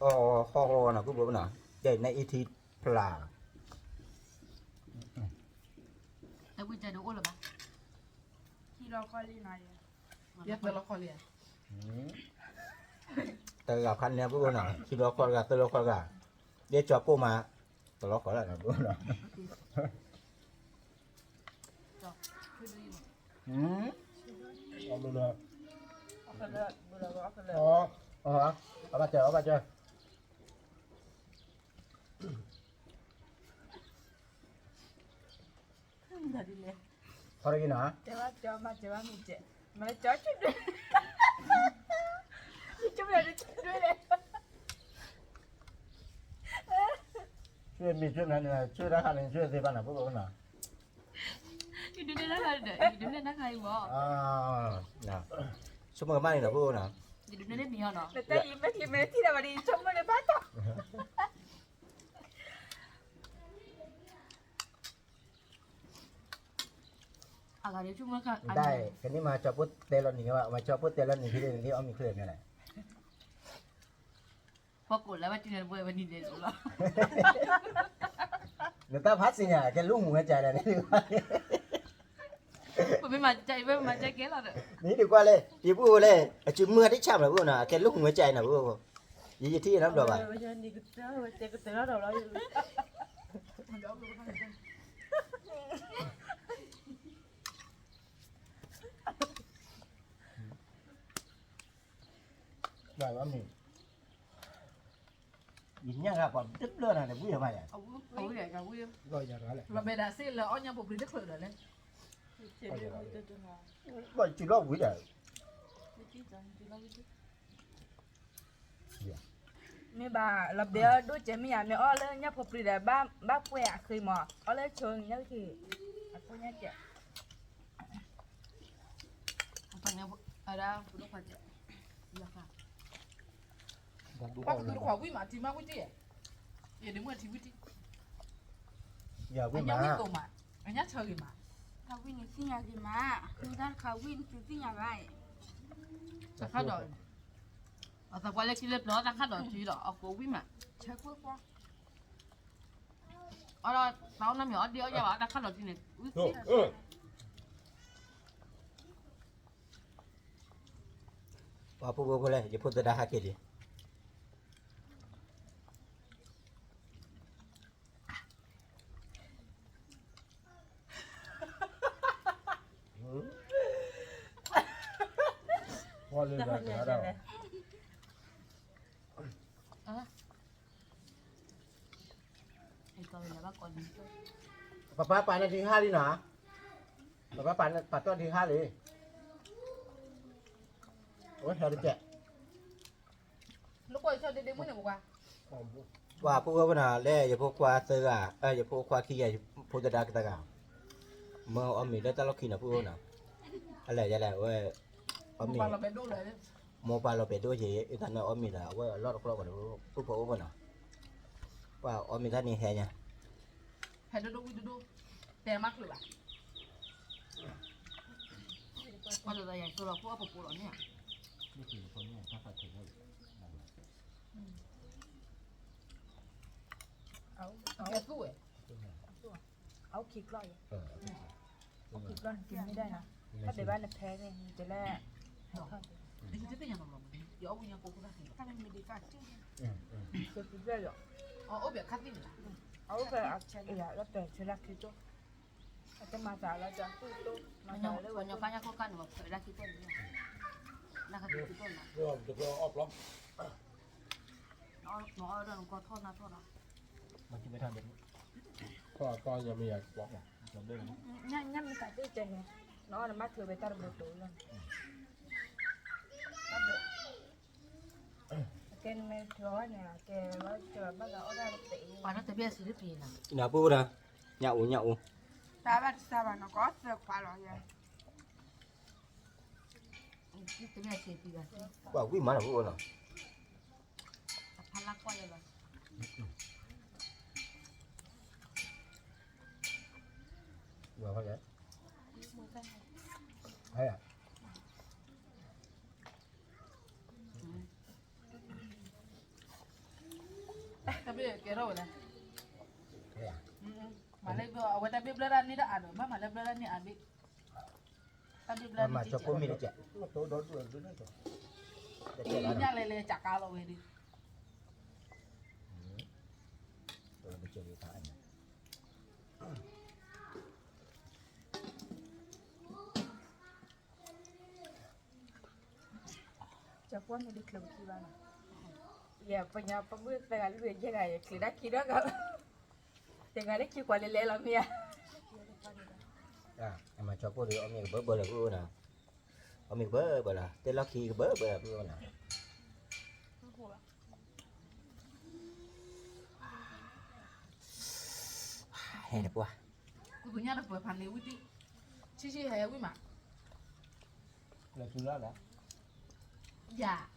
အီၣ်ဃီဃီနီၤ ပုၢ်ဖိနီၤ, ကဲနအံၤထံဖျါ, တဝံၣ်တဲဒုးအိၣ်လၢၤဘၣ်, ခံလီၤခီလံနီၤ, ယဲသၢလီၤခီလံ, တဂၤဖးန့ၣ်ပုၢ်ဖိနီၤ, ခံလီၤခီတဂၤ သၢလီၤခီတဂၤ, ယဲကၠီပိၢ်မး, တလီၤခီလၢနီၤ ပုၢ်ဖိနီၤ. အဘၣ်စၢၤ အဘၣ်စၢၤ, ခီတဂ့ၤနီၤ, မ့ၢ်ကၠီ မ့ၢ်ကၠီန့ၣ် ဆိကမိၣ်ကမၣ်န့ၣ်နီၤ ပုၢ်ဖိနီၤ, ယဒုးနဲၣ်တၢ်ခါအံၤမး, ဆိကမိၣ်ကမၣ်န့ၣ်နီၤ ပုၢ်ဖိနီၤ, ယဒုးနဲၣ်တၢ်မံၤအီၤနီၤ, ယဒုးနဲၣ်တၢ်မံၤအီၤနီၤ, အဂၤဒ်ဆိကမိၣ်ခါ, ကနံၣ်မၤကၠီပိၢ်တဲလီၤနံၤဝဲ, မၤကၠီပိၢ်တဲလီၤနံၤဖဲန့ၣ် နက့အီၣ်မ့ၤချ့န့ၣ်လဲၣ်. ဖီကိးလၢဘၣ်တံၢ်န့ၣ် ပဝဲနံၤန့ၣ်လီၤ, နတၢ်ဖးစ့ၢ်ညါ ကဲလူၢ်မူဝဲကၠဲလဲၣ်န့ၣ်, ပမ့ၢ်မၤကၠဲ ပမၤကၠဲကဲလီၤဒီး, နံၤဒုးကွၢ်လဲၣ် ယပုၢ်ဖိလဲၣ် အစုမုၢ်အတၢ်ဆၣ်မး ပုၢ်ဖိနီၤ အကဲလူၢ်မူဝဲကၠဲနီၤ ပုၢ်ဖိ, ယယထံၣ်နီတဘျီဘၣ်. ယညၣ်ဂၤပှၤတဘျၢနၤန့ၣ် ဝံၣ်အီၤဘၣ်ယၤ, လီၤဘဲဒၣ်စ့လၢအီၣ်ညၣ်ဖိပြံတချုးဒီးလဲၣ်, ဘၣ်စုလီၤဝံၤဒီး, မ့ၢ်ဘၣ်လီၤဘဲအီၣ်ဒိၣ်ကဲမ့ၢ်ယၤ မ့ၢ်အီၣ်လၢညၣ်ဖိပြံဒီး ဘၣ်ပှဲၤအဃ့မး အီၣ်လၢဆိညၣ်တက့ၢ်, အဖိညၣ်ကဲ ပှၤကသူတခွးဝံၣ်မး ထံမးဝံၣ်တ့ၢ်, ယဒုးမ့ၢ်ထံဝံၣ်တ့ၢ်, အညၣ်ဝံၣ်သိးမး, အညၣ်ဆၢဂ့ၤမး, တၢ်ဝံၣ်န့ၣ်သ့ၣ်ညါဂ့ၤမး, မ့ၢ်တၢ်တခါဝံၣ်န့ၣ်သ့ၣ်ညါဘၣ်, တၢ်ခါဒီး, အသးပှၢ်လၢခံလၢပျီ တၢ်ခါဒီးထံဒီး အကိးဝံၣ်မး, ဆဲးကွၢ်ကွၢ် အီၣ်ဒီးတၢ်အီၣ်နီတမံၤ အီၣ်ဒ့အီၣ်ယၢ်ဘၣ် တၢ်ခါဒီးထံန့ၣ် ဝံၣ်သ့, ပှၤဖိဖိဖိလဲၣ် ယဖိသဒါဟးက့ၤလံ, ပှၤလၢတၢ်တဂၤဒီး ပပၢ်ပာ်န့ၣ်ထံဟါလံနီၤ, ပပၢ်ပာ်န့ၣ်ပာ်တီၢ်ထံဟါလံ, အဝဲဟဲတကဲး, ပှၤဖိဝဲပနၤလၢယဖိခွါသၢဂၤ, ယဖိခွါခံဂၤ, ဖိသဒါကသဂၤ, မၢအီၣ်မ့ၤလၢတၢ်လီၢ်ခံနီၤ ပုၢ်အိၣ်နီၤ, အလဲၤယလဲၤဝဲ, အီၣ်မ့ၤ, မိၢ်ပၢ်လီၤပဲာ်ဒိၣ်ယဲ အသးနၢ်အီၣ်မ့ၤဒီး အဝဲအလီၢ်တကျီၢ်ကီးန့ၣ် ပုၢ်ဖိအိၣ်ပနၤ, ပှၤအီၣ်မ့ၤတၢ်န့ၣ်ဟဲညါ, ဟဲဒိၣ်ဒိၣ်ဝံၣ်ဒိၣ်ဒိၣ်, တဲမးချုးဘၣ် ပှၤလၢယၤဆိလီၤဖိအပပူၤလီၤန့ၣ်, ကဲသူဝဲ, အအိၣ်ခံကျီၢ်ယဲ, အအိၣ်ခံကျီၢ်နကမ့ၢ်ဒၣ်နီၤ, တၢ်ဘဲးဘၣ်နဖဲန့ၣ် နကလဲၤ, ယတသ့ၣ်ညါနီၤလီၤ, ယအီၣ်ဝံၣ်ညါကိးခိၣ်တၢ်ခံလီၤ, ကဲသူဘျဲၣ်လီၤ, အအိၣ်ဘဲခါသ့ၣ်န့ၣ်လီၤ, အအိၣ်ဘဲ, လၢပဲာ်ဆၢလၢခံကၠိ အတမၤသးလၢတၢ်သူၣ်တိၢ်, မၤသးလၢဝဲ ပှၤညီဖးညၣ်ခိၣ်ကၢ်န့ၣ် ပှၤဖဲဒၣ်ခံကၠိန့ၣ်, နၢ်ခါသ့ၣ်သူၣ်တိၢ်နီၤ, နအီၣ်ဒီးနကီၢ်ထီၣ်နၢ်ထီၣ်ဒီး, ညၣ်မ့ၢ်သးသ့ၣ်တဲန့ၣ်, နအီၣ်နမၤထုးဝဲတၢ်တဘိတိၤလီၤ, အကဲနမ့ၢ်ထုးအီၣ်န့ၣ် ကဲဝဲကဲဘၣ်သးအီၣ်ဒၣ်တပ့ၤ, ပှၤနီတဘ့ၣ်အစုတပ့ၤနီၤ, နပုၢ်ဒၣ်, ညၣ်အူညၣ်အူ, တၢ်ဘၣ်တစၢ်ဘၣ်နီၤ ကီသၢခွါလီၤယဲ, တဘ့ၣ်အစုတပ့ၤဘၣ်, ပှၤဝံၣ်မးနီၤ ပုၢ်အိၣ်နီၤ, အဖါလၢကွၢ်ယဲလီၤ, ဟဲယၤ ဟဲယၤ, ကဲထီၣ်ဝဲလဲၣ်, မၤလၢအဝဲတၢ်ဘ့ၣ်ဘျၢၣ်တၢ်န့ၢ်တၢ်အါဒီး ဘၣ်မၤလၢဘျၢၣ်တၢ်န့ၢ်အါဘ့ၣ်, တၢ်ဘ့ၣ်ဘျၢၣ်တၢ်န့ၢ်ကဲး, ညၣ်လဲၤလဲၤကးကါလီၤဝဲဒၣ် ကၠီၤပှၢ်မ့ၢ်ဒုးချုးပခံဘၣ်နီၤ, ယပှၤကညီပမုၣ်သၢဂၤလွံၢ်ဂၤယဲၢ်ဂၤ ယချုးတၢ်ခံဒီးဂၤ, တဂၤလၢခံကွၢ်လဲၤလဲၤလီၤမ့ၢ်ဧါ, အမၤကၠီၤပှၢ်ဒီး အီၣ်မ့ၤကဘၢဘၢလီၤပှၤအိၣ်နီၤ, အီၣ်မ့ၤကဘၢဘၢလီၤ တဲလီၢ်ခံကဘၢဘၢလီၤပှၤအိၣ်နီၤ, ဟဲနပှၢ်, ကညၣ်တပှဲၤဖးန့ၣ်ဝံၤဒံး, ဆံးဆံးဟဲဝံၤမး, လၢသူလီၤလၢ, ယၤ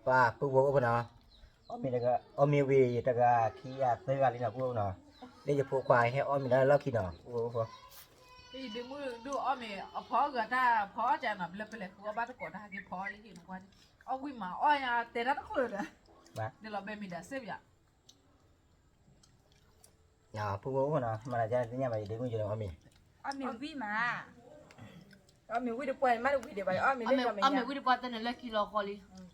ပှၤပုၢ်ဖိအိၣ်ဖဲနီၤ, အီၣ်မ့ၤတဂၤ အီၣ်မ့ၤဝံၤတဂၤခံဂၤသၢဂၤလံနီၤ ပုၢ်ဖိနီၤ, လၢယဖိခွါဟဲအီၣ်မ့ၤလၢလီၢ်ခံနီၤ ပုၢ်ဖိ, ဒုးမုၢ်ဒုးအီၣ်မ့ၤ အဖီအီၣ်ဂၤတၢ်ဖီအီၣ်ကနီၤ ပလဲၤပလဲၤဃုအီၣ်ဘၣ်တကိးတၢ်ဟဲက့ၤဖီအီၣ်လံဟံၣ်နကွၢ်န့ၣ်, အီၣ်ဝံၤမး အီၣ်ယၤတဲတၢ်တချုးဒီး, ဒ်လီၤဘဲမ့ၢ်ဒၣ်စ့ၢ်ပယၤ ပုၢ်ဖိအိၣ်ဖဲနီၤ မၤတၢ်ကသ့ၣ်ညါဘၣ် ယဒ့မုၣ်ယိၤန့ၣ်အီၣ်မ့ၤ, အီၣ်မ့ၤဝံၤမး, အီၣ်မ့ၤဝံၤတပှၢ်န့ၣ် မ့ၢ်တဝံၤဒံးဘၣ် အီၣ်မ့ၤလၢ အီၣ်မ့ၤဝံၤတပှၢ်တန့ၣ်လၢခံလီၤခီလံ, ဝံၤဒီးဝံၤန့ၣ် တၢ်အီၣ်ဝံၤတဝံၤန့ၣ် ဝံၤသံလၢလၢခံလီၤခီအံၤ, ဒီး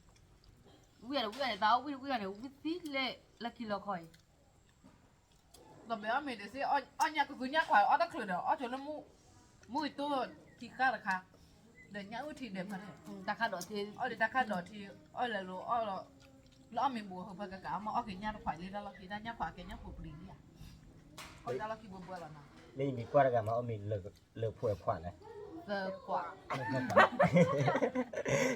ဘဲအီၣ်မ့ၤတစ့ၢ် အီၣ်ညၣ်ကသူညၣ်ခွးအီၣ်တချုးဒီး အီၣ်ဆိလၢ မုၢ်အံၤတိၢ်ထံဃၢ်တခါ, ဒီးညၣ်အုၣ်ထံဒဲးမးန့ၣ်, တၢ်ခးဒီးထံ, အီၣ်ဒီးတၢ်ခးဒီးထံ, အီၣ်လဲၤလိၤအီၣ်လီၤ, လၢအီၣ်မ့ၤဘူးအဟၢဖၢကကး အီၣ်မ့ၤအီၣ်က့ၤညၣ်တခွးလံတၢ်လီၢ်ခံ တၢ်ညၣ်ခွးကဲညၣ်ဖိပျံၤလံဧါ, အီၣ်တၢ်လီၢ်ခံဘှီဘှီလီၤနီၤ, လၢယမံၤကွၢ်တဂၤမး အီၣ်မ့ၤလၢာ်လၢာ်ဖိခွးလဲၣ်, သၢခွး, ဒီးပုၢ်အိၣ်ဖဲနီၤ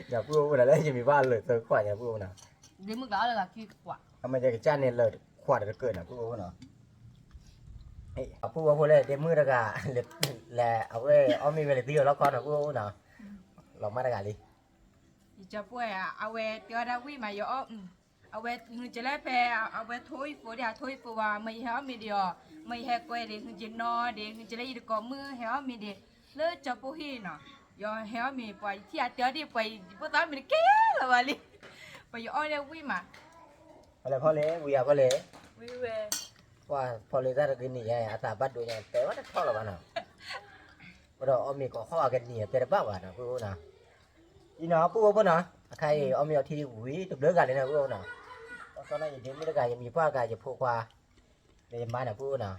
လၢယမံၤကွၢ်လၢာ်သၢခွးညါ ပုၢ်အိၣ်ဖဲနီၤ, ဒ့မုၣ်ကးအီၣ်လၢဂၤခံခွး, အမ့ၢ်ယကစၢ်န့ၣ်လၢာ်ခွးတကၢၢ်နီၤ ပုၢ်အိၣ်ဖဲနီၤ အပုၢ်ဝဲၢ်ဖိလၢဒ့မုၣ်တဂၤ, လဲၤအဝဲအီၣ်မ့ၤဝဲလၢသံအီၤလီၢ်ခီနီၤ ပုၢ်အိၣ်နီၤ, လီၤမၢ်တဂၤလံ, ယကၠီၤပှၢ်ဧါ အဝဲတဲအီၣ်ဒၣ်ဝံၤမး ယအီၣ်, အဝဲ ဟုကလၢဖဲ အဝဲထိအံၤဖိဒံး အထိအံၤဖိဝဲ မ့ၢ်ယဟဲအီၣ်မ့ၤဒံးအီၤ, မ့ၢ်ယဟဲကွဲဒံး ဟုကလၢနီၢ်ဒံး ဟုကလၢယတကိးမုၢ်ဟဲအီၣ်မ့ၤဒံး, လၢကၠီၤပှၢ်ဟံၣ်နီၤ, ယဟဲအီၣ်မ့ၤပှၤယထံၣ်အတဲအီၤဒံး ပှၤယဘိၣ်သးအီၣ်မ့ၤတကဲလၢၤဘၣ်လံ, ပှၤယအီၣ်ဒၣ်ဝံၤမး ဖီလဲၣ်ဖီလဲၣ် ဝံၤဧါဖီလဲၣ်, ဝံၤဝဲ, ပှၤဖီလဲၣ်တၢ်တကနံၤညါ အသးဘၣ်ဒိညါ တဲဘၣ်တထီၣ်လၢၤဘၣ်နီၤ, ပဒီးအီၣ်မ့ၤကိးခီအကနံၤ တဲတဘၣ်ဘၣ်နီၤ ပုၢ်အိၣ်နီၤ, အံၤနီၤ ပုၢ်အိၣ်ဖိနီၤ အခါအံၤ အီၣ်မ့ၤအီထံဝံၤတဘျုးဂၤလံနီၤ ပုၢ်အိၣ်နီၤ, ဘီကီနီၤ ယဒ့မုၣ်တဂၤ ယမံၤပှၢ်ဂၤ ယဖိခွါ, ဒီးယမါနီၤ ပုၢ်အိၣ်နီ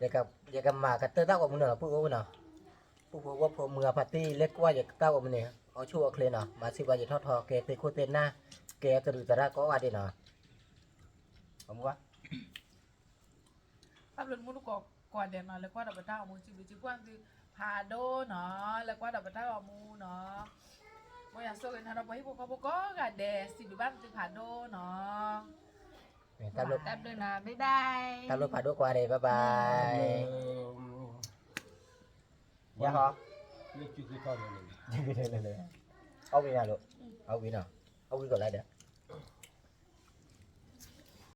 ၤ, ယကမၤကတၢၢ်တၢ်ဂီၤမူနီၤ ပုၢ်အိၣ်နီၤ, ပုၢ်ဖိဝဲၢ်ဖိမုၢ်အဖါတံၢ် လၢကွၢ်ယတၢ်ဂီၤမူန့ၣ် အီၣ်ဆူၣ်အီၣ်ချ့နီၤ မၤစံးဘၣ်ယထီၣ်ထီ ကဲသ့ၣ်ခိၣ်သ့ၣ်နၢ် ကဲကဒုးသရၣ်ကိးဂၤဒဲးနီၤ, အမူ တၢ်ဘျုးမုၢ်တကိးကိးဂၤဒဲးနီၤ လဲၤကွၢ်ဒီးပတၢ်ဂီၤမူ စံးဘျုးစံးဖှိၣ်သုဖးဒိၣ်နီၤ လဲၤကွၢ်ဒီးပတၢ်ဂီၤမူနီၤ, မ်ယွၤဆိၣ်ဂ့ၤနၤဒီးပှၤဟံၣ်ဖိဃီဖိကိးဂၤဒဲး စံးဘျုးဘၣ်သုဖးဒိၣ်နီၤ, တၢ်ဘျုး, တၢ်ဘျုးနီၤ bye bye, တၢ်ဘျုးဖးဒိၣ်ကိးဂၤဒဲး bye bye, ယဟီ, အီၣ်ဝံၤနီၤလိၤ, အီၣ်ဝံၤနီၤ, အီၣ်ဝံၤကိးလါဒီး